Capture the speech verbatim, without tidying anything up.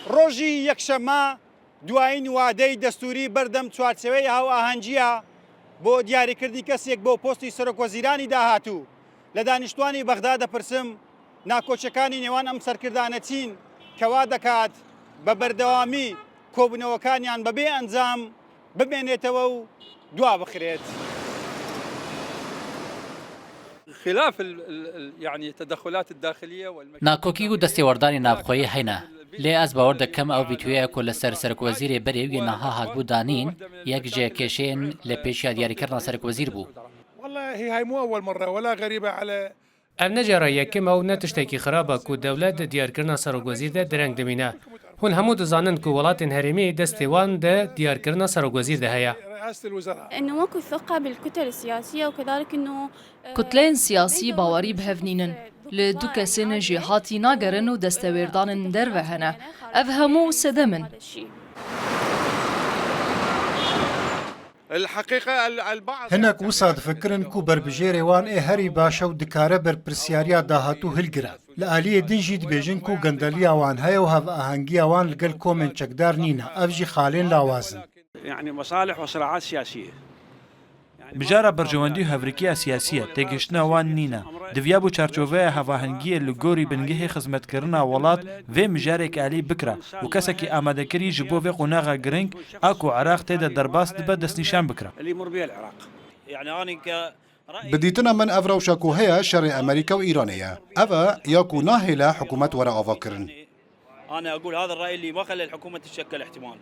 ڕۆژی یەکشەممە دوایین وادەی دەستووری بەردەم چوارچێوەی هاوئاهەنگییە بۆ دیاریکردنی کەسێک بۆ پۆستی سەرۆکوەزیرانی داهاتوو. لە دانیشتووانی بەغدا دەپرسم، ناکۆچییەکانی نێوان ئەم سەرکردانە چین کە وا دەکات بە بەردەوامی کۆبوونەوەکانیان بەبێ ئەنجام بمێنێتەوە و دوا بخرێت؟ خلاف ال- ال- ال- يعني التدخلات الداخلية والمشاكل ناکۆکی و دەستێوەردانی ناوخۆیی هەینە، لێ ئەز باوەر دەکەم ئەو ڤیتۆیە کو لە سەر سەرکوەزیرێ بەرێ وێ نەها هاتبوو دانین، یەک جێ کێشەیەن لە پێشیا دیاریکردنا سەرکوەزیر بوو. والله هي هاي مو أول مرة ولا غريبة على Ev ne cara yekim e û ne tiştekî xirab e ku dewlet di diyarkirina serokwezîr de direng dimîne. Hûn hemû dizanin ku welatên herêmî destê wan di diyarkirina serokwezîr de heye. رئاسة الوزراء. انه ماكو ثقه بالكتل السياسيه وكذلك انه Kutleyên siyasî bawerî bi hev nînin. Li du kesên jêhatî nagerin û destewêrdanên derve hene. Ev hemû sedem in. الحقيقة ال- البعض Hinek wisa difikirin ku berbijêrê wan ê herî baş e û dikare berpirsiyariya dahatû hilgire. Li aliyê din jî dibêjin ku gendeliya wan heye û hevahengiya wan li gel komên çekdar nîne. Ev jî xalên lawaz in. يعني مصالح وصراعات سياسية. Mijara berjewendî û hevrikiya siyasî ye, têgihiştina wan nîne. Diviya bo çarçoveya hevahengiyê li gorî bingehê xizmetkirina welat vê mijarê êkî alî bikira û kesekî amadekirî ji bo vê qonaxa giring a ku Iraq tê de derbas dibe destnîşan bikira. اللي يمر بها العراق. يعني أنا ك- Bi dîtina min ev rewşa ku heye şerê Amerîka û Îranê ye. Ev e ya ku nahêle hikûmet were avakirin. أنا أقول هذا الرأي اللي ما خلى الحكومة تتشكل احتمال.